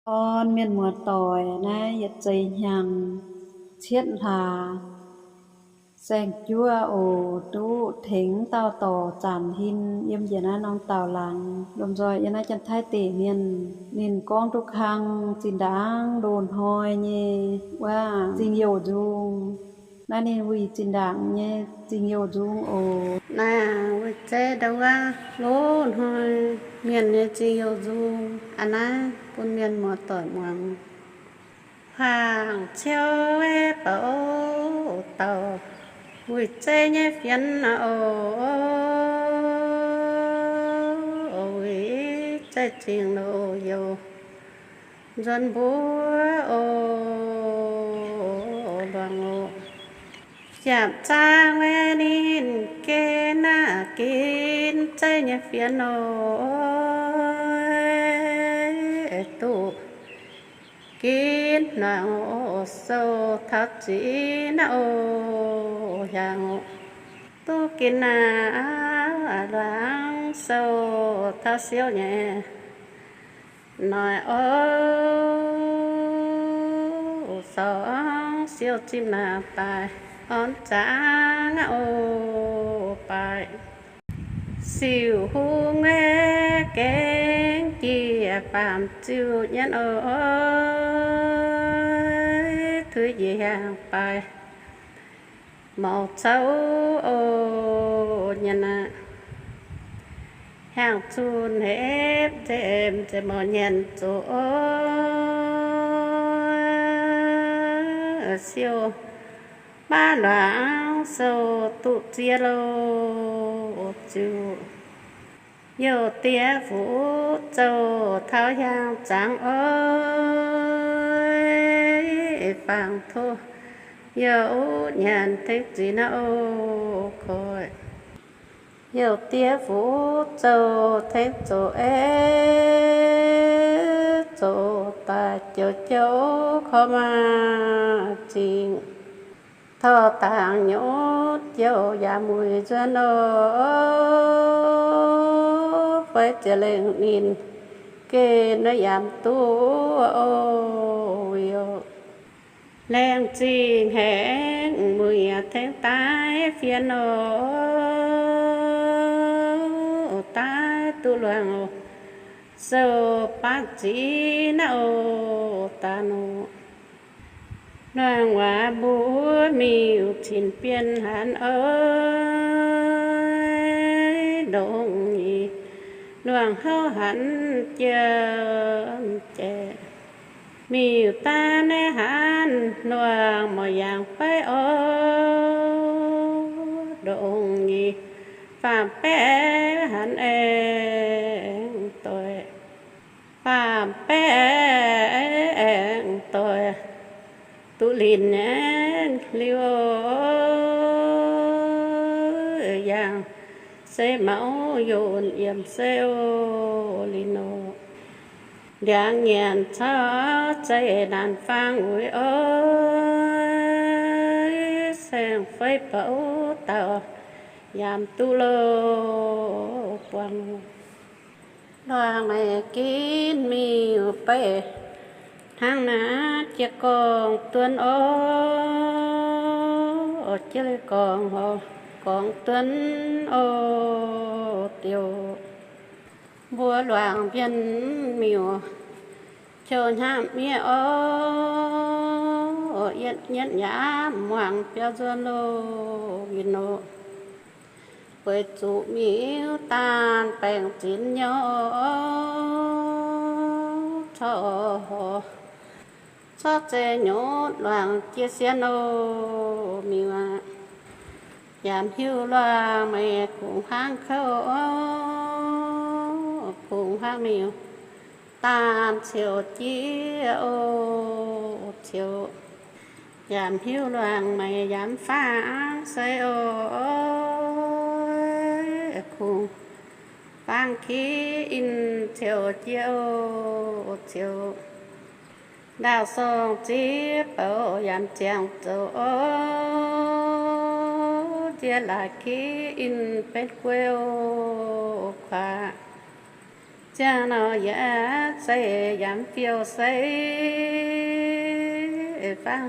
Orn mienh muoz-doic, naaiv yietc zeix hnyangx cietv hlaax saeng-juov oc, duqv tengx dauh dorc Zanc Hin yiem njiec naaiv norm daauh laangz, lomh nzoih yiem naaiv Janx-Taiv deic mienh. Ninh gorngv duqv kang zinh ndaangc loz-hnoi nyei wuov Zingh Youh Nzung. Naaiv ninh wuic zinh ndaangc nyei Zingh Youh Nzung oc. Naaiv wuic zeiv ndau wuov loz-hnoi mienh nyei Zingh Youh Nzung aqv. Naaiv bun mienh muoz-doic muangx. Hnaangx ciouv ba'o dauh, wuic zeiv nyei fienx oc, wuic zeiv zingh loz-youh nzuonx mbuov oc, luangh oc. Siapv zaangv wuov ninh geh naaiv ginv zeiv nyei fienx oc, duqv ginv luangh oc, sou taux zinh naaiv oc, hiaangx oc, duqv ginv naaiv luangh sou taux siou nyei noic oc, sorngv siou zinh naaiv daaih orn zaangv oc, baaix siou hungh wuov gaengh jiex baamh ziuh nyienz oc, tuix njiec hiaangx baaix maux caux oc, nyienz aqv. Hiaangx zunh hepv nzemc nzemc maux nyienz zoqc oc, siou baav luangh sou duqv ziex loh ziuh. Youh diex fuqv zoux taux hiaangx zaangv oc, fangx tov youh nyanc tengx zinh naaiv oc koic. Youh diex fuqv zoux tengx zoqc aeqv, zoux daaih joux joux korv maaih zingh. Torv dangx nyutc jouh yaac muic nzuonx oc, fai ziouc lengh ninh geh naaiv yaac duqv oc, yoc. Laengz zingh hengx muic tengx daaih fienx oc, daaih duqv luangh oc, sou baav zinh naaiv oc, daaih nor. Luangh waac mbuox miuc-cin bienh hanc oc, ndongc nyei luangh houv hanc jiem jaiv. Miuc-daav naaiv hanc luangh mouc yangh fai oc, ndongc nyei faam-baeqc hanc aengx doic. Faam-baeqc aengx doic, duqv linh aengx liuz oc, yangh se maux yonc yiem se oc, linh oc. Ndiangx nyanc caux zeiz naanc faang uix oc, saeng-fei bouc dauh yaac duqv loh buangh. Luangh maiv ginv miuc-baeqc hnangv naaiv jiex gorngv duonv oc, jiex gorngv, gorngv duonv oc, diuh mbuo luangh mbienv miuc qouh hnyangx miev oc, yietv nyietv yaac muangx biaux nzuonx loh, win oc. Weic zuqc miuc-daaih baengc zinx nyouv corc, corc zeiz nyutc luangh jiex sien oc, miuc aqv. Yaac hiuv luangh maiv kungx hnaangx kouv oc, kungx hnaangx miuc-daaih ciouc jiex oc, ciouc. Yaac hiuv luangh maiv yaac faang sei oc, kungx faang kiv in ciouc jiex oc, ciouc. Ndaauv sorng ziex bouc yaac ziangh zoux oc, nziex laaix kiv in benx guei oc, kuaaiv. Ziangh nor yaac se yaac fiou sei, faang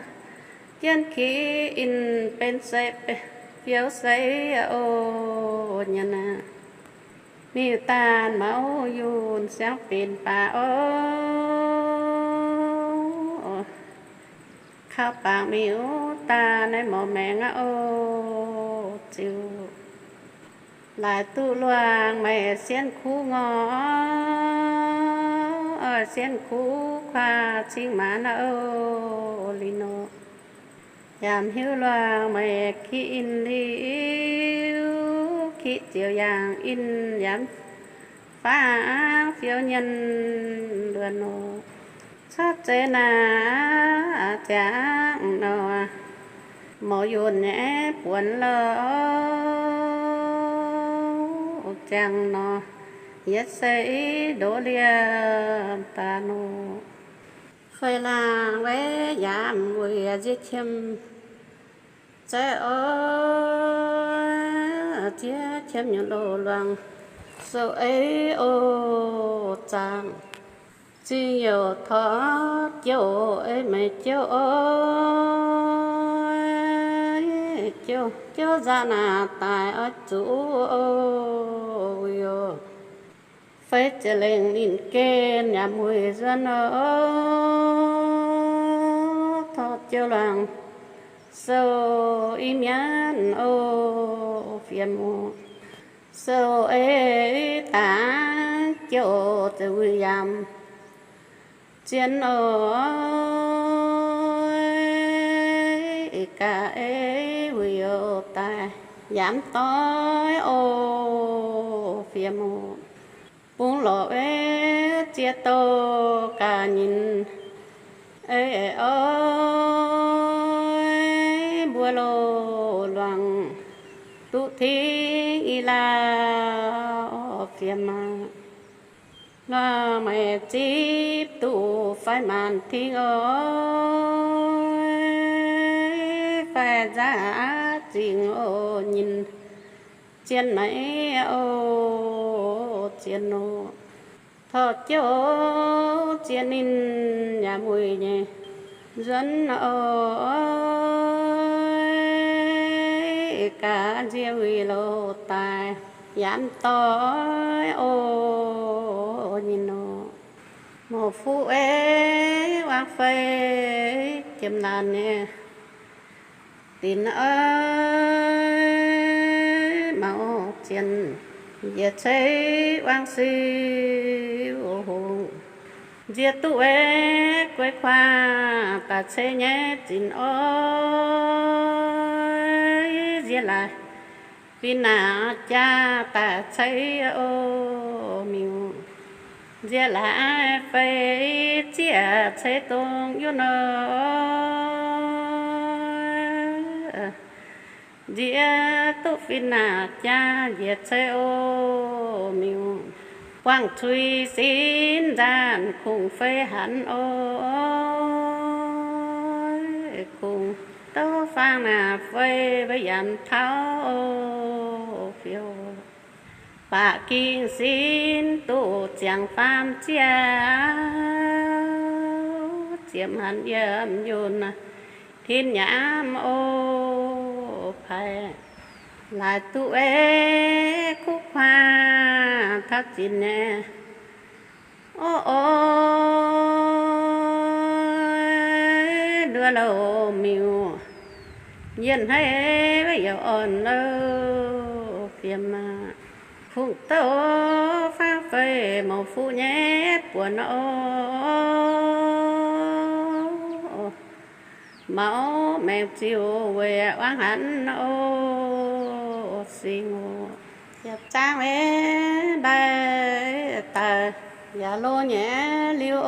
jienv kiv in benx sei fiou sei oc nyanc aqv. Miuc-daanh maux yunh siang-binc baac oc, kaux bangc miuc-daanh naaiv morc maengx aqv oc. Ziux laaix duqv luangh meih sienh kuv ngor, sienh kuv kuaah cing maanc aqv oc. Liuz nor, yaac hiuv luangh meih kiv in liuz, kiv ziouc yangh in yaac faang fiou nyienh luonx nor, cuotv zeiz naaic ziangh nor, morc yunh nyei buonc lorh ziangh nor, yietv se ndoqv liemh daaih nor, fei laangh weic yaac weic nziex qiemx za'oc, nziex qiemx nyei loz-luangh sou ei oc zaangc. Zingh youc torqv jouh ei meih jouh oc, jouh, jouh nzangc naaic daaih oix zuqc oc, wuic oc. Fei ziepc lengh ninh gen yaac mueic nzuonx oc, torqv jouh luangh sou i mienv oc, fiem oc. Sou ei daaih jouh ziouc wuic yaac zien oc, gaax ei wuic youc daaih yaac doix oc, fiem oc. Bungx lorqc ei ziex douh gaax nyinc ei oc, mbuo loz-luangh duqv tingx i lauh oc, fiem aqv. Luangh meih zipv duqv fai maanc tingx oc, fai nzaav zingh oc, nyinc zien maiv oc, zien oc. Torqv jouv zien ninh yaac mueic nyei nzuonx oc, gaax nzie wuic loz daaih yaac doix oc, nyinc oc. Mouc fuqv ei wangv fei jiem laanh nyei dinc oc, maux zien njiec ceix wangv siu hungh. Nzie duqv ei guei kuaah daaih ceix nyei zinc oc, nzie laaix fih naaic jaa daaih ceix oc, miuc. Nzie laaix fei zieqv ceix dongh yuv nor, nzie duqv fih naaic jaa njiec ceix oc, miuc. Buangh cui sin nzaanh kungx fei hanc oc, kungx douv faang naaic fei mbuo yaac taux oc, fiou. Baac ging sin duqv ziangx faam zieqv, ziepc hanc yiem yunh tin nyaamv oc, paaix laaix duqv ei kuv kuaah taux zinc nyei oc, oc, nduov louh miuc. Yienh haiv yaac orn louh fiem aqv. Kungx douv faang fei mouc fuqv nyei buonc oc, maux maengx ziux weic wangv hanc oc, singx oc. Yietc zaang ei mbaih daaih yaac lo nyei liuz oc,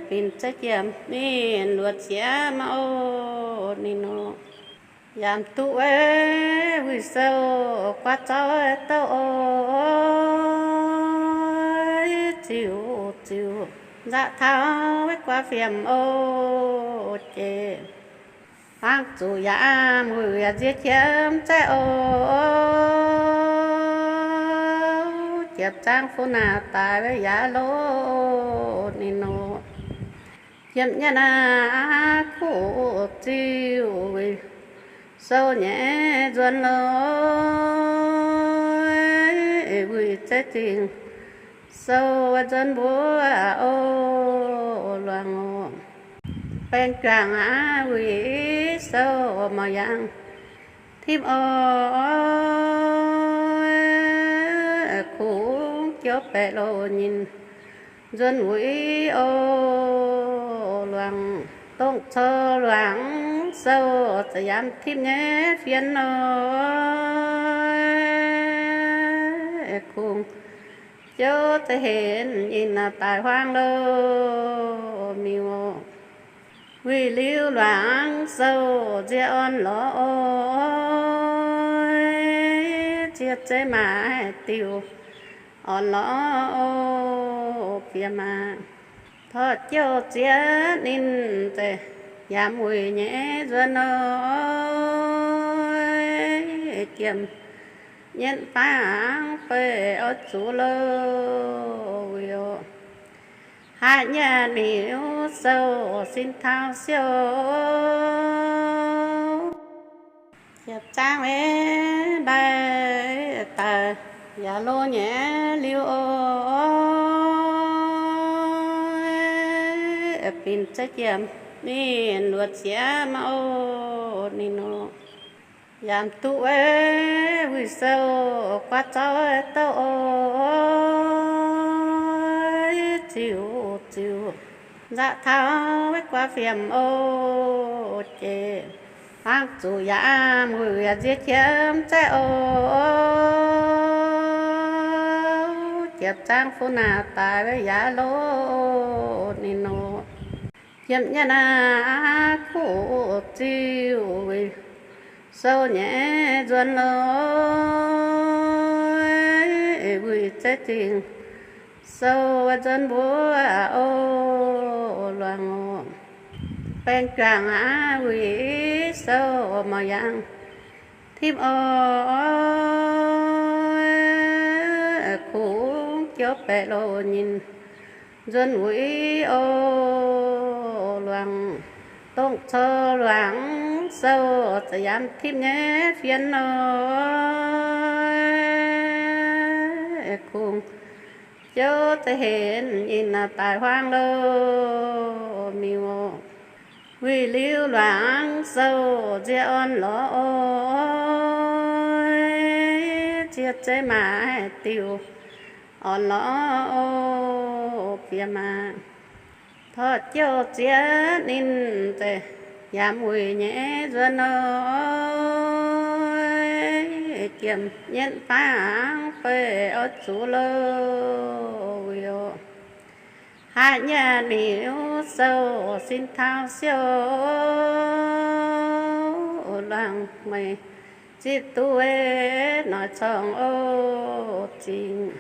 binc zeiv jiem ninh luoqc ziex oc, ninh nor. Yaac duqv ei wuic sou guaav zaux douh oc, ziux ziux nzaqc taux wuov guaav fiem oc, jiex hmuangv zuqc yaac mueic yaac nzie qiemx zaiv oc, Ziepc zaangv fuqv naaic daaih wuov yaac loz ninh nor. Yiem nyei naaiv kuv ziuh wuic sou nyei nzuonx loz, wuic zeiv zingh sou nzuonx mbuov o luangh o. Baeng juangc aqv wuic sou maux yangh timv o, kungx jiouv baeqc loz nyinh nzuonx wuic o luangh. Dongh coux luangc sou za'yamv timv nyei fienx o, kungx jiouv za'henv nyinh daaih huaang loz miuc o. Wuic liuz luangc sou nzie orn lorz o, nzie zeiv maaiz diuh orn lorz o, bieqc maah. Torqv jouh ziex ninh zeiv yaac wuic nyei nzuonx o, jiem nyetv baav hnangv fei oix zuqc loz wuic o. Haaix nyungc miuc sou sin taux siou, ziepc zaangv mbaih daaih yaac loz nyei liuz o, binc zeiv jiem ninh luoqc ziex maah o ninh nor. Yaac duqv wuic sou guaav zauv douh o, ziux ziux nzaqc taux wuov guaav fiemh o, jiex hmuangv zuqc yaac wuic yaac nzie qiemx zaeqv o, ziepc zaangv fuqv naaic daaih wuov yaac loz ninh nor. Yiem nyei naaiv kuv ziuh wuic sou nyei nzuonx loz, wuic zeiv zingh sou nzuonx mbuov o luangh o. Baeng juangc aqv wuic sou maux yangh timv o, kungx jiouv baeqc loz nyinh nzuonx wuic o luangh. Dongh coux luangc sou za'yamv timv nyei fienx o, kungx jiouv za'henv nyinh daaih huaang loz miuc o. Wuic liuz luangc sou nzie orn lorz o, nzie zeiv maaiz diuh orn lorz o, bieqc maah. Torqv jouh ziex ninh zeiv yaac wuic nyei nzuonx o, jiem nyetv baav hnangv fei oix zuqc loz wuic o. Haaix nyungc miuc sou sin taux siou, luangh meih zipv duqv weic noic corngh o zingh.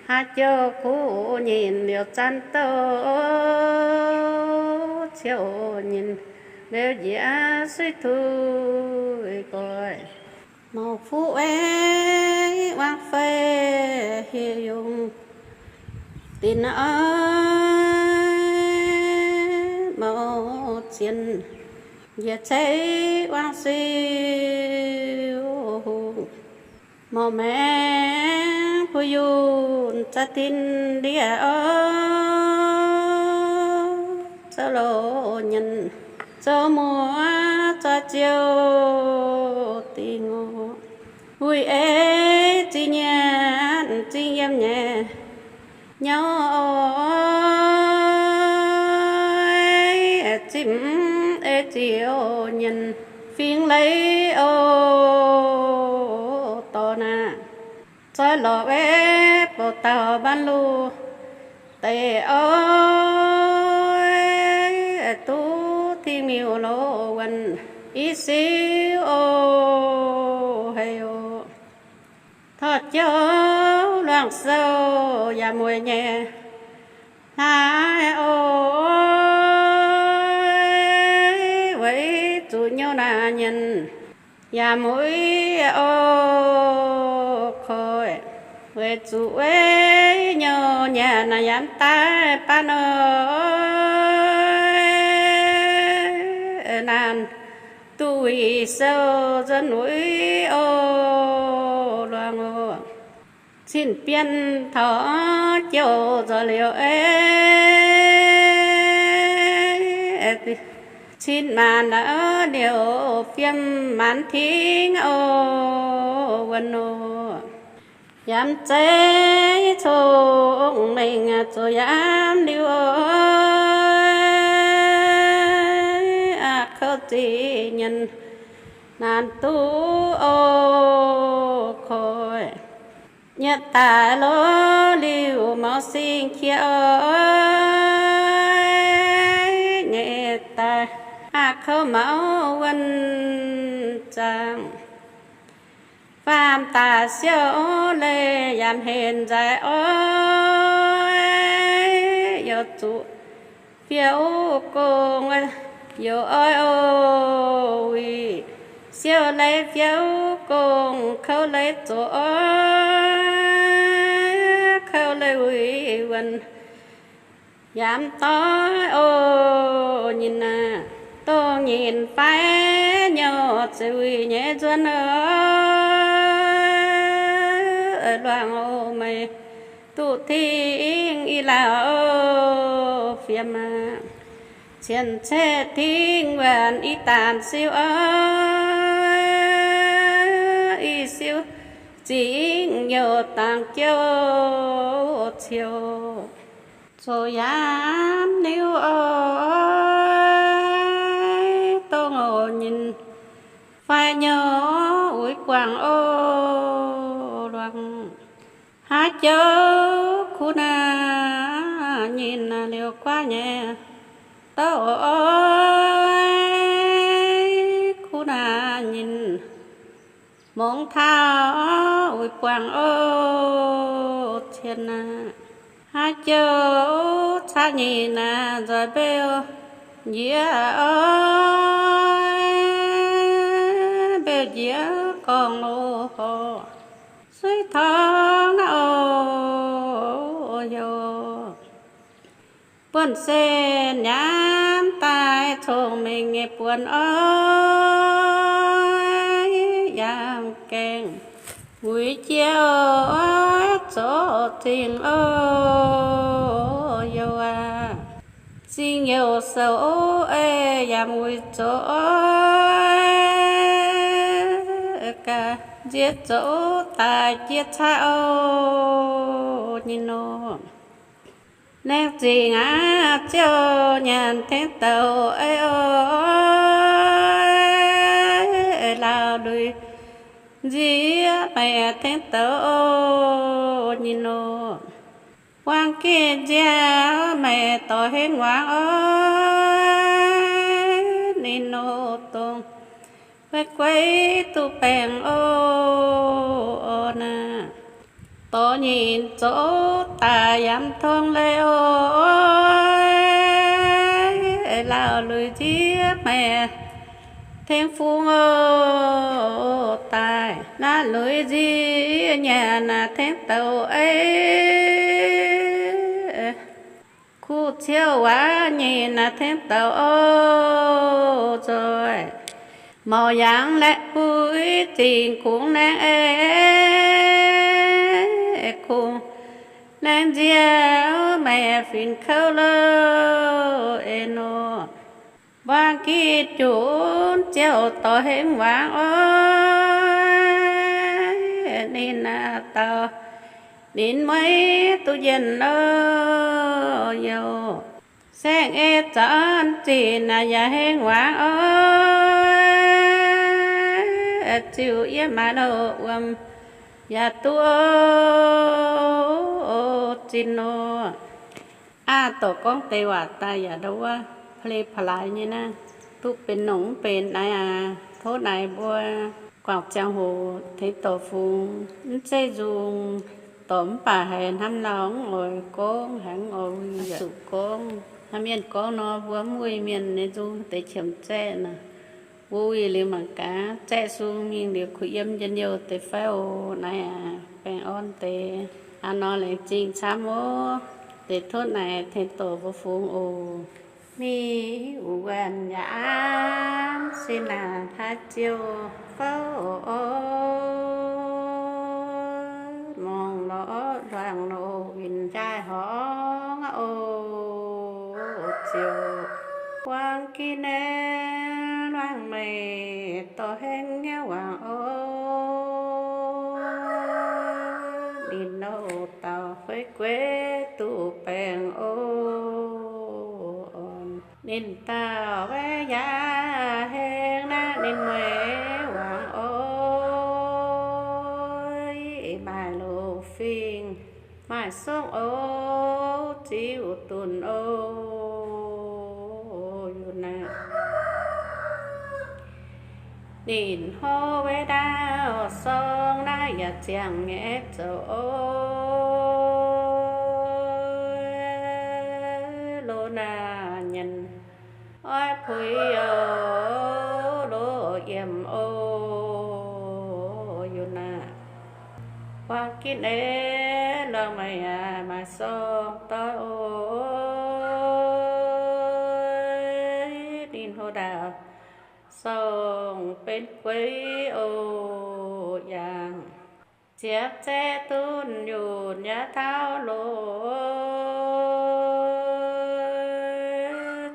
Haaix jouh kuv nyinh liouc zanc douh, ciouv nyinh mbeux njiec suiv tuix goix. Mouc fuqv weic wangv fei hieh yungz dinc oix, mouc zienh njiec ceix wangv siou hungh. Mouc maengx puix yunh za'tinx ndiev oix, zoux loz nyenh zoux muoz zoih ziouc dingh oc. Wuic ei zingh nyienz zingh yiem nyei nyouv oc, zipv ei ziouc nyienz fingx leiz oc. Dorh naaiv zoih lorz weic bouh dauh mbaanv luh deix oc, duqv tingx miuc loz wuonh i siou oc, hei oc. Torqv jouv luangh sou yaac mueic nyei hlaax oc, weic zuqc nyouv naaic nyienz yaac mueic oc, koic Weic zuqc weic nyouh nyanc naaic yaac mv daaih baav nor, naaic duqv wuic sou nzuonx wuic oc, luangh oc. Cin-bienh taux jouh nzoih liuz ei, cin maanc liuz fiem maanc tingv oc, wuonh oc. Yaac mv zeiz cong-mengh zoux yaac mv liuz oc, kouv ziqc nyanc naanc duqv oc, koiv nyei daaih lorz liuz maux sing qiex oc, nyei daaih aqv kouv maux wuonh zaangc. Faam daaih siouc leih yaac henc nzaic oc, youh zuqc fiev gong youh oix oc, wuic siouc leih fiev gong kouv leih zoqc oc, kouv leih wuic wuonh yaac mv doix oc, nyinh aac, dongh nyinh fai nyouh zeiz wuic nyei nzuonx oc, luangh oc, meih duqv tingv i lauh oc, fiem aqv. Cien-ceqv tingv waanc i daanh siu oc, i siu zingc youh dangx jouh ciou, zoux yaac mv liuz oc, dongh oc nyinh fai nyouh wuic guangc oc, luangh haaix jouv kuv naaic nyinh liuz guaav nyei douc oc, kuv naaic nyinh mungz taux wuic guangc oc, cien aac, haaix jouv caqv nyinh naaic nzoih mbeu njiec oc, mbeu njiec gorngv oc, horc suiv torngv naaiv oc, youh buonv-sen nyaamv daaih cong-mengh nyei buonc oc, yangh gaengh wuic jiex oc, zoux zingh oc, youh aac, zingh youh soux oc, ei yaac wuic zoux oc, ga'ndiev zoux daaih jiex caqv oc, nyinh nor. Laengz zingh aqv, ziouc nyanc tengx douz ei oc, lauh luic nziex meih tengx douz oc, nyinh nor. Buang gitv nziaaux meih dorh hengx wangc oc, ninh nor dongh guei guei duqv baengh oc, orn aac. Dorh nyinh zoux daaih yaac mv tong leiz oc, lauh luic nziex meih tengx fungx oc daaih. Naaiv luic nziex nyanc naaic tengx douz ei, kuv ciouv waac nyinh naaic tengx douz oc nzoih. Mouc yangh laeqv buix zingh kungx laengz ei, kungx laengz nziaaux meih fin kouv lo ei nor. Mbuang gitv junc ziouc dorh hengx wangc oc, ninh naaic dauh ninh mueiz duqv njien-louh youh. Saeng-eix zanc zinh naaic yaac hengx wangc oc, ziouc yiem maaiz loh wuom yaac duqv oc, zinh nor. Aav, dorc gorngv deix waac daaih yaac ndau wuov pa'le pa'laaix nyei naaiv, duqv benx longc mv benx naaiv aac. Tov naaic mbuo guangc ziangh hoc tengx dorc fungx, mv zeiz nzung dorc mv baac haiz hnamv lauh mv oix gorngv, haiz mv oix zuqc gorngv. Hnamv mienh gorngv nor mbuo mv wuic, mienh nyei nzung deix qiemx zaeqv nor. Mbuo wuic liuz mangc gaax, zaeqv sung mingh liuz kuh yiem njien-youh deix fai oc. Naaiv aac, Baengh orn deix hnangv nor laengz zingh camv oc. Deix tov naaic tengx doqc mbuo fungx oc. Mingh wuov wuonh yaac aav sin naaic hlaax ziouc fouv oc, mungz lorz luangh loz winh jaaih horngz oc, ziouc wangc ginv aeqv, luangh meih dorh hengx nyei wangc oc. Ninh nouh dauh fei gueix duqv baengh oc. Ninh dauh waiv yaac hengx naaiv ninh meih wangc oc. Maaih loz-fingx maaih songv oc, ziux dunh oc, yunc naaic. Ninh hlo waiv ndaauv sorng naaiv yaac ziangh nyei zoux oc. Loz naaic nyanc oix puix oc, loz yiem oc, yunc naaic. Wangc ginv aeqv, luangh meih yaac maaih sorng doic oc. Ninh hlo ndaauv sorng benx gueix oc, yangh ziepc zeiv dunh yunh yaac taux loz,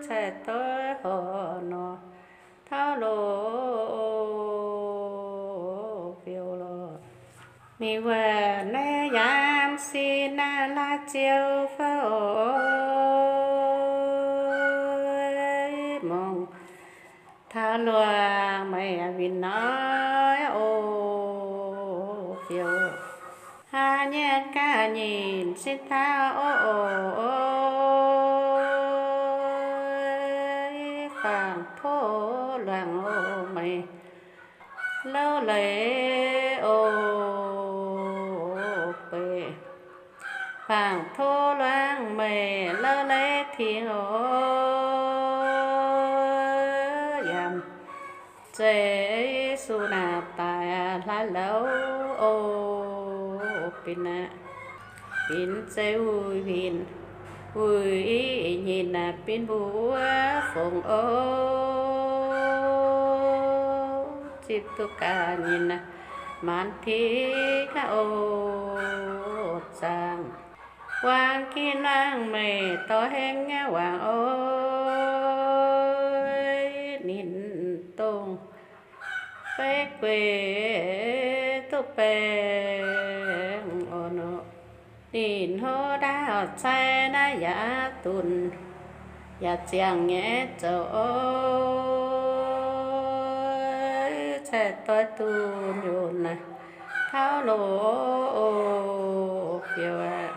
caih doix horc nor taux loz, fiou lorqc. Mingh wuov naaiv yaac sin naaiv hlaax ziouc fouv oc, mungz taux luangh meih winh noic oc, fiou. Haaix nyungc gaax nyinc sin taux oc, oc, oc, fangx tov luangh oc meih louv leiz oc, beiv fangx tov luangh meih louv leiz tengx oc, yaac zeiz suv naaic daaih hlaax louv oc, binc aqv, binc zeiv wuic, wuic nyinc naaic binc mbuo fongc oc, zipv duqv gaax nyinc naaic maanc tiqv gaax oc, zaangc wangc ginv luangh meih dorh hengx nyei wangc oc, ninh dongh fei gueix duqv baengh orn oc. Ninh hlo ndaauv caih naaiv yaac dunh, yaac ziangh nyei zoux oc, caih doix dunh yunh naaic taux loz oc, fiou aqv.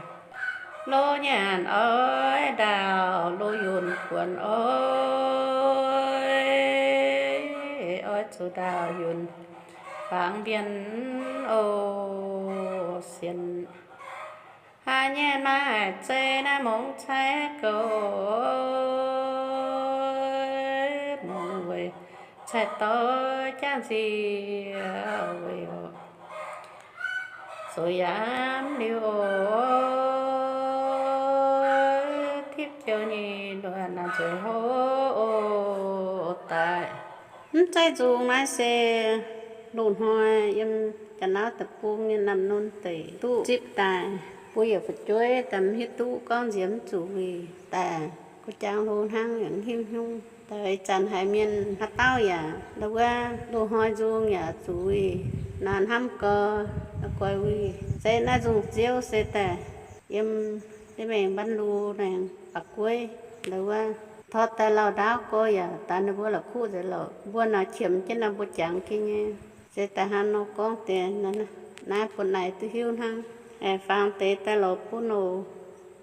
Loz nyanc oix ndaauh loz yunh buonc oc, oix zuqc ndaauh yunh fangx mbienc oc, sienx. Haaix nyungc maaih zeiv naaiv mungz caaiv goux, mungz weic caaiv doix jangv nziex weic oc, zoux yaac mv liuz oc, tipv joux nyei luoqc naaic nzueic hlo oc daaih. Mv zeiz nzung naaiv se loz-hnoi yiem Janx-Lauv deic-bung nyei Namh-Nunv deic duqv zipv daaih. Mbuo yaac fu'jueiv daaih mv hiuv duqv gorngv nziex mv zuqc wuic daaih. Gu jangx hlo hnangv yaac mv hiuv nyungc. Daaih ih zanc haiz mienh haaix dauh yaac ndau wuov loz-hnoi nzung yaac zuqc wuic, naaiv hnamv gau, goix wuic. Se naaiv nzung ziouv se daaih yiem ndeic mengh Mbaan Lu naaic baac gueiv ndau wuov, tov daaih lauh ndaauv go yaac daaih ninh mbuo la'kuqv nzengc lorqc. Mbuo naaic qiemx jienv naaiv mbuo jangx jienv nyei. Se daaih hnangv nor gorngv deix naaiv bun naaic duqv hiuv hnangv. Aengx fangx deix daaih lorz bun oc.